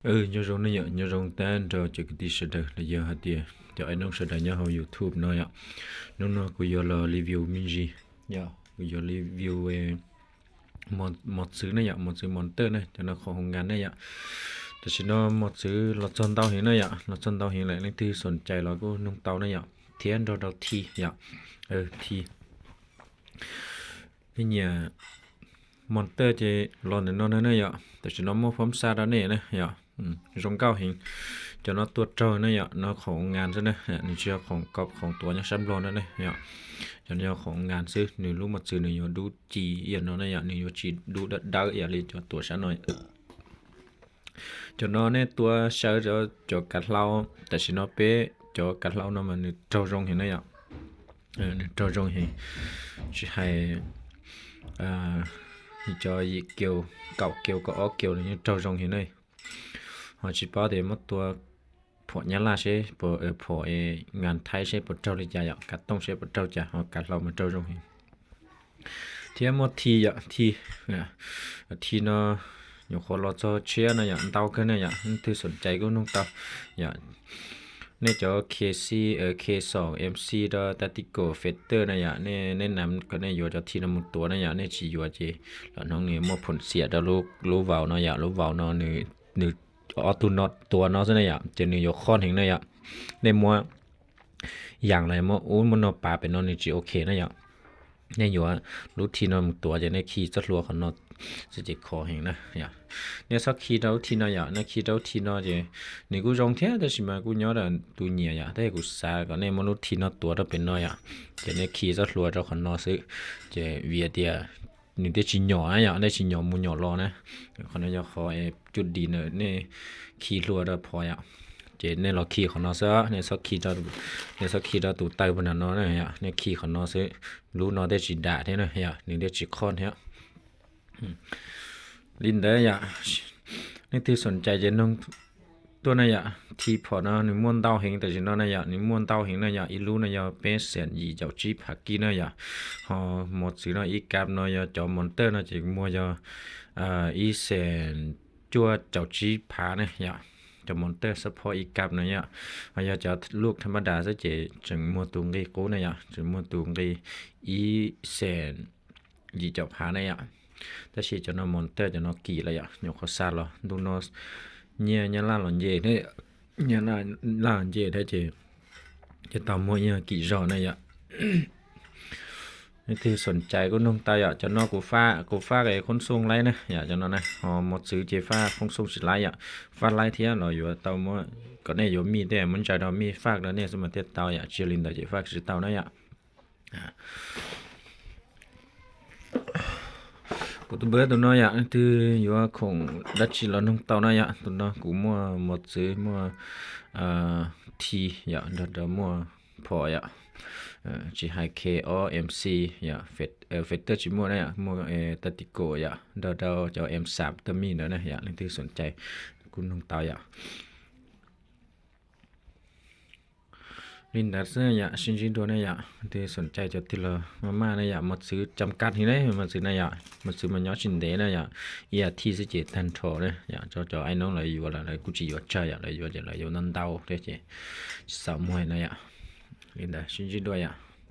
Nyob zoo ne yom, nyob zoo tag nrho cov kwv tij sawv daws los yog hais tias cov ai noob sawv daws nyob hauv YouTube no yom. Hnub no kuv yuav los review me ntsis, yog kuv yuav review mos txwv ne yom, mos txwv mos tawj ne, cov no khoom hoo nkas ne yom. Tam sim no mos txwv los txog ntau heev ne yom, los txog ntau heev lawm, leej twg xoom cais los kuj noog tau ne yom, thiab nrog rau thi yom, thi. Nej nyiam mos tawj ces los ntawm no na ne yom, tam sim no muaj phab xa rau nej na yom. Zoo nkauj heev. Cov no tua raug na yom, no khoom nkas xwb na, nws tsis yog khoom kos khoom tuav nyob sab Nplog na ne yom. Cov no yog khoom nkas xwb, nws lub mos txwv nws yuav dub ci ib yam no na yom, nws yuav tsis dub dawb dawb ib yam li cov tuav sab no. Cov no nej tua sawv cov kav hlau, tam sim no peb cov kav hlau no mas nws raug zoo heev na yom. Nws raug zoo heev, tsis hais cov yim kiaus, kaum kiaus, kaum ob kiaus los yeej raug zoo heev na. Ho tsis paub tias muab tua phom Nyab Laj seb, phom nkas Thaib seb puas raug li cas yom, kav tooj seb puas raug cas, ho kav hlau mas raug zoo heev. Thiab muaj thi yom, thi, thi no nyuam qhuav los txog tshiab no yom, ntau kawg na yom, leej twg xoom cais kuj noog tau yom. Nej cov K C, K xoom, M C rau Tactical, Fighter na yom, nej nam kom nej yuav cov thi no mus tuav na yom, nej tsis yuav ces los hnub nws muaj phom xiam rau lub vauv no yom, lub vauv no nws ob tug no tuav no xwb na yom, ces nws yuav qhoj heev na yom. Nej muab yas los muab ub muab no pav pem no nws tsis ok na yom. Nej yuav lub thi no mus tuav ces nej khi txoj hlua qhov no xwb ces khov heev na yom. Nej txhob khi rau lub thi no yom, nej khi rau lub thi no ces nws kuj zoo thiab tab sis mas kuj nyob rau tus nyiam yom, tab sis kuv xav kom nej muab lub thi no tuav rau pem no yom, ces nej khi txoj hlua rau qhov no xwb. Ces vim tias nws thiaj tsis nyom na yom, nej tsis nyom mus nyom los na. Qhov no yog qhov cus dim na, nej khi hlua rau phom yom. Ces nej los khi qhov no xwb, nej txhob khi rau tus taw puag nram no na yom, nej khi qhov no xwb. Lub no thiaj tsis dam thiab na yom, nws thiaj tsis qhoj thiab. Li ntawd yom, leej twg xoom cais ces noog tuaj na yom. Thi phom no nws muaj ntau heev tam sim no na yom, nws muaj ntau heev na yom, ib lub no yog peb xees yim caum tsib phav kij na yom. Ho mos txwv no ib kab no yog cov mos tawj no ces muaj yog ib xees cuaj caum tsib phav na yom. Cov mos tawj xab phob ib kab no yom, ho yog cov luj thaj mab das xwb ces tseem muag tus nqi qub na yom, tseem muag tus nqi ib xees yim caum phav na yom. Tab sis cov no mos tawj cov no kim lawm yom, nyuam qhuav xa los ntuj no nyiaj Nyab Laj los nce, Nyab Laj los nce thiab ces tau muaj ib yam kim zog na yom. Leej twg xoom cais kuj noog tau yom, cov no kuv faj, kuv faj khoob xooj laib na yom, cov no na, ho mos txwv ces faj khoob xooj tsis laib yom, faj laib thiab los yuav tau muab, kom nej yuav mij tej muab ntsaws rau mij faj rau nej xwb mas thiaj tau yom, tsis yog li ntawd ces faj tsis tau na yom. Kuv tus npawb tus no yom, leej twg yuav khoom dab tsi los noog tau na yom, tus no kuv muaj mos txwv, muaj thi yom, nrog rau muaj phom yom, tsis hais K ob M C yom, Fighter tsis muaj na yom, muaj Tactical yom, nrog rau cov M xam tag mij ntawd na yom, leej twg xoom cais kuj noog tau yom. Li ntawd xwb yom, sib ntsib dua na yom, leej twg xoom cais cov twg los maj maj na yom, mos txwv cam kab heev na, mos txwv na yom, mos txwv mas nyob tsis ntev na yom, ib as thiv xwb ces tag nrho na yom, cov, cov ai noob lawv yuav lawm lawv kuj tsis yuav tsawg yom, lawv yuav ces lawv yuav ntau ntau thiab ces tsis txaus muag na yom. Li ntawd sib ntsib dua yom.